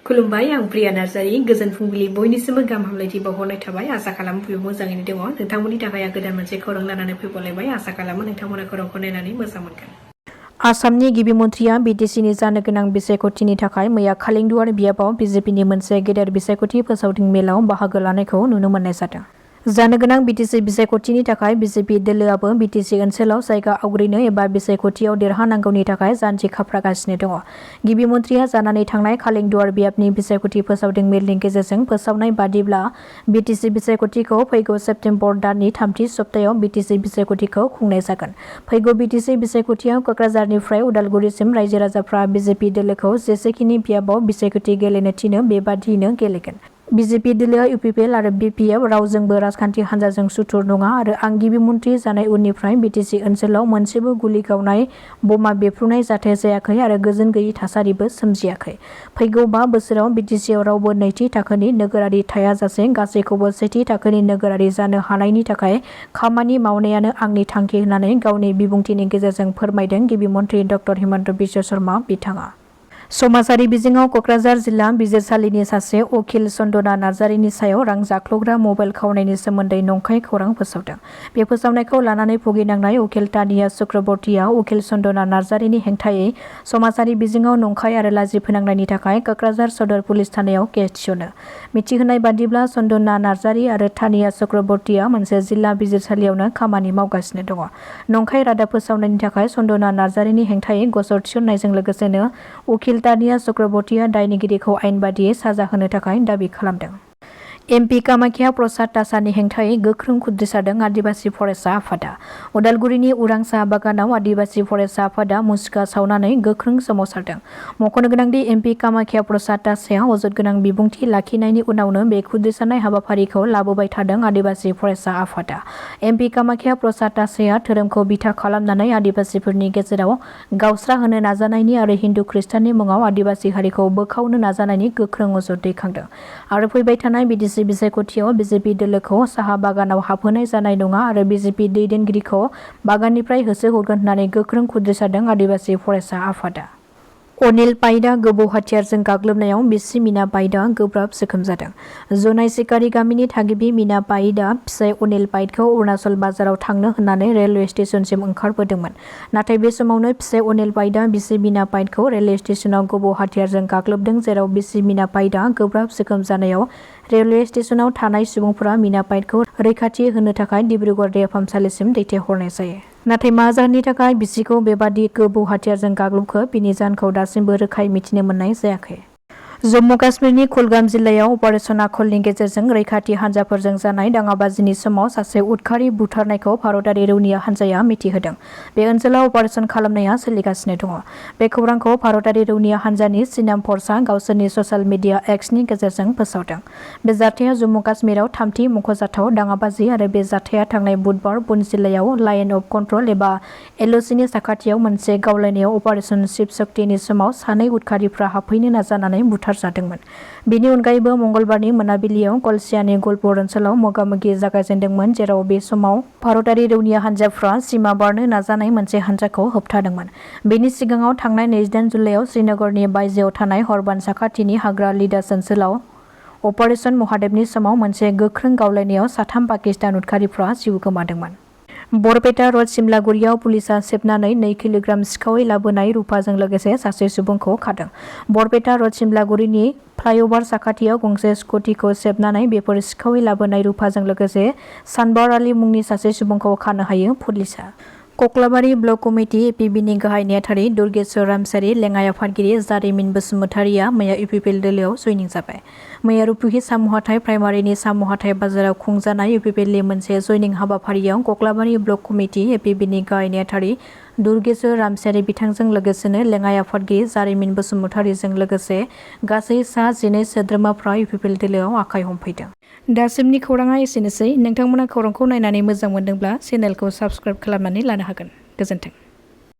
खुलुमबाय आं प्रिया नार्जारी गोजोन फुंबिलि बयनिसिमबो गाहाम हामलायथि बावहरनाय थाबाय आसा खालामो बयबो मोजाङैनो दङ नोंथांमोननि थाखाय आं गोदान मोनसे खौरां लानानै फैबावलायबाय आसा खालामो नोंथांमोना खौरांखौ नायनानै मोजां मोनगोन। आसामनि गिबि मन्थ्रिया बिटिसिनि जानो गोनां बिसायख'थिनि थाखाय मैया खालिंदुवार बियाबाव बिजेपिनि मोनसे गेदेर बिसायख'थि फोसावदिं मेलाव बाहागो लानायखौ नुनो मोननाय जादों। जानो गोनां बिटिसि बिसायख'थिनि थाखाय बिजेपि दोलोआबो बिटिसि ओनसोलाव जायगा आवग्रिनो एबा बिसायख'थियाव देरहानांगौनि थाखाय जानजि खाफ्रागासिनो दङ। गिबि मन्थ्रिया जानानै थांनाय खालिंदुवार बियाबनि बिसायख'थि फोसावदिं मेलनि गेजेरजों फोसावनाय बादिब्ला बिटिसि बिसायख'थिखौ फैगौ सेप्तेम्बर दाननि थामथि सप्तायाव बिटिसि बिसायख'थिखौ खुंनाय जागोन। फैगौ बिटिसि बिसायख'थियाव क'क्राझारनिफ्राय उदालगुरिसिम रायजो राजाफ्रा बिजेपि दोलोखौ जेसेखिनि बियाबाव बिसायख'थि गेलेनो थिनो बेबादियैनो गेलेगोन। बिजेपि दोलोआ इउपिपिएल आरो बिपिएफ रावजोंबो राजखान्थि हान्जाजों सुथुर नङा आरो आं गिबि मन्थ्रि जानाय उननिफ्राय बिटिसि ओनसोलाव मोनसेबो गुलि गावनाय बमा बेफ्रुनाय जाथाय जायाखै आरो गोजोन गैयै थासारिबो सोमजियाखै। फैगौ 5 बोसोराव बिटिसिआव रावबो नैथि थाखोनि नोगोरारि थायाजासे गासैखौबो सेथि थाखोनि नोगोरारि जानो हानायनि थाखाय खामानि मावनायानो आंनि थांखि होननानै गावनि बिबुंथिनि गेजेरजों फोरमायदों गिबि मन्थ्रि डक्टर हिमन्त बिश्व शर्मा बिथाङा। समाजारि बिजोङाव क'क्राझार जिल्ला बिजिरसालिनि सासे उखिल चन्दना नार्जारीनि सायाव रां जाख्ल'ग्रा मबाइल खावनायनि सोमोन्दै नंखाय खौरां फोसावदों। बे फोसावनायखौ लानानै भुगिनांनाय उखिल तानिया चक्रबर्तीया उखिल चन्दना नार्जारीनि हेंथायै समाजारि बिजोङाव नंखाय आरो लाजि फोनांनायनि थाखाय क'क्राझार सदर पुलिस थानायाव केस थिसनो। मिथिहोनाय बादिब्ला चन्दना नार्जारी आरो तानिया चक्रबर्तीया मोनसे जिल्ला बिजिरसालियावनो खामानि मावगासिनो दङ। नंखाय रादाब फोसावनायनि थाखाय चन्दना नार्जारीनि हेंथायै गसर थिसननायजों लोगोसेनो उखिल तानिया चक्रबर्तीया दायनिगिरिखौ आयेन बादियै साजा होनो थाखाय दाबि खालामदों। एमपि कामाख्या प्रसाद तासानि हेंथायै गोख्रों खुद्रिसारदों आदिबासि फरायसा आफादा। उदालगुरिनि उरां साहा बागानाव आदिबासि फरायसा आफादा मुसुखा सावनानै गोख्रों सोमावसारदों। मख'नो गोनांदि एमपि कामाख्या प्रसाद तासाया अजद गोनां बिबुंथि लाखिनायनि उनावनो बे खुद्रिसारनाय हाबाफारिखौ लाबोबाय थादों आदिबासि फरायसा आफादा। एमपि कामाख्या प्रसाद तासाया धोरोमखौ बिथा खालामनानै आदिबासिफोरनि गेजेराव गावस्रा होनो नाजानायनि आरो हिन्दु खृष्टाननि मुङाव आदिबासि हारिखौ बोखावनो नाजानायनि गोख्रों अजद दैखांदों आरो फैबाय थानाय बिटिसि बिसायख'थियाव बिजेपि दोलोखौ साहा बागानाव हाबहोनाय जानाय नङा आरो बिजेपि दैदेनगिरिखौ बागाननिफ्राय होसोहरगोन होननानै गोख्रों खुद्रिसारदों आदिबासि फरायसा आफादा। अनिल पाइडआ गोबौ हाथियारजों गाग्लोबनायाव बिसि मीना पाइडआ गोब्राब जोखोम जादों। जनाय सिकारि गामिनि थागिबि मीना पाइडआ फिसाय अनिल पाइडखौ अरुणाचल बाजाराव थांनो होननानै रेलवे स्टेशनसिम ओंखारबोदोंमोन। नाथाय बे समावनो फिसाय अनिल पाइडआ बिसि मीना पाइडखौ रेलवे स्टेशनाव गोबौ हाथियारजों गाग्लोबदों जेराव बिसि मीना पाइडआ गोब्राब जोखोम जानायाव रेलवे स्टेशनाव थानाय सुबुंफोरा मीना पाइडखौ रैखाथि होनो थाखाय डिब्रुगड़ देहा फाहामसालिसिम दैथायहरनाय जायो। नाथाय मा जाहोननि थाखाय बिसिखौ बेबादि गोबौ हाथियारजों गाग्लोबखो बिनि जाहोनखौ दासिमबो रोखायै मिथिनो मोननाय जायाखै। जम्मु काश्मीरनि कुलगाम जिल्लायाव अपारेशन आखलनि गेजेरजों रैखाथि हान्जाफोरजों जानाय दाङाबाजिनि समाव सासे उदखारि बुथारनायखौ भारतारि रौनिया हान्जाया मिथिहोदों। बे ओनसोलाव अपारेशन खालामनाया सोलिगासिनो दङ। बे खौरांखौ भारतारि रौनिया हान्जानि सिनाम फर्सआ गावसोरनि ससियेल मिडिया एक्सनि गेजेरजों फोसावदों। बे जाथाया जम्मु काश्मीराव थामथि मख'जाथाव दाङाबाजि आरो बे जाथाया थांनाय बुधबार पुन्छ जिल्लायाव लाइन अफ कन्ट्रल एबा एलअसिनि साखाथियाव मोनसे गावलायनायाव अपारेशन शिव शक्तिनि समाव सानै उदखारिफ्रा हाबफैनो नाजानानै बुथारजादोंमोन। बेनि अनगायैबो मंगलबारनि मोनाबिलियाव कलसियानि गलपुर ओनसोलाव मोगा-मोगि जागायजेनदोंमोन जेराव बे समाव भारतारि रौनिया हान्जाफ्रा सिमा बारनो नाजानाय मोनसे हान्जाखौ होबथादोंमोन। बेनि सिगाङाव थांनाय 28 जुलाइआव श्रीनगरनि बायजोआव थानाय हरबान साखाथिनि हाग्रा लिडास ओनसोलाव अपारेशन महादेबनि समाव मोनसे गोख्रों गावलायनायाव 3 पाकिस्तान उदखारिफ्रा जिउ गोमादोंमोन। बरपेटा रड सिमलागुरियाव पुलिसआ सेबनानै 2 किल'ग्राम सिखावै लाबोनाय रुफाजों लोगोसे सासे सुबुंखौ खादों। बरपेटा रड सिमलागुरिनि फ्लाइअभार साखाथियाव गंसे स्कुटिखौ सेबनानै बेफोर सिखावै लाबोनाय रुफाजों लोगोसे सानबार आली मुंनि सासे सुबुंखौ खानो हायो पुलिसआ। कक्लाबारि ब्लक कमिटि एपिबिनि गाहाय नेहाथारि दुर्गेश्वर रामसियारि लेङाइ आफादगिरि जारिमिन बसुमतारिया मैया इउपिपिएल दोलोआव जयनिं जाबाय। मैया रुपुहि साम'हाथाइ प्राइमारिनि साम'हाथाइ बाजाराव खुंजानाय इउपिपिएलनि मोनसे जयनिं हाबाफारियाव कक्लाबारि ब्लक कमिटि एपिबिनि गाहाय नेहाथारि दुर्गेश्वर रामसियारि बिथांजों लोगोसेनो लेङाइ आफादगिरि जारिमिन बसुमतारिजों लोगोसे गासै सा 12 सोद्रोमाफ्रा इउपिपिएल दोलोआव आखाइ हमफैदों। दासिमनि खौराङा एसेनोसै। नोंथांमोना खौरांखौ नायनानै मोजां मोनदोंब्ला चेनेलखौ साबस्क्राइब खालामनानै लानो हागोन। गोजोन्थों।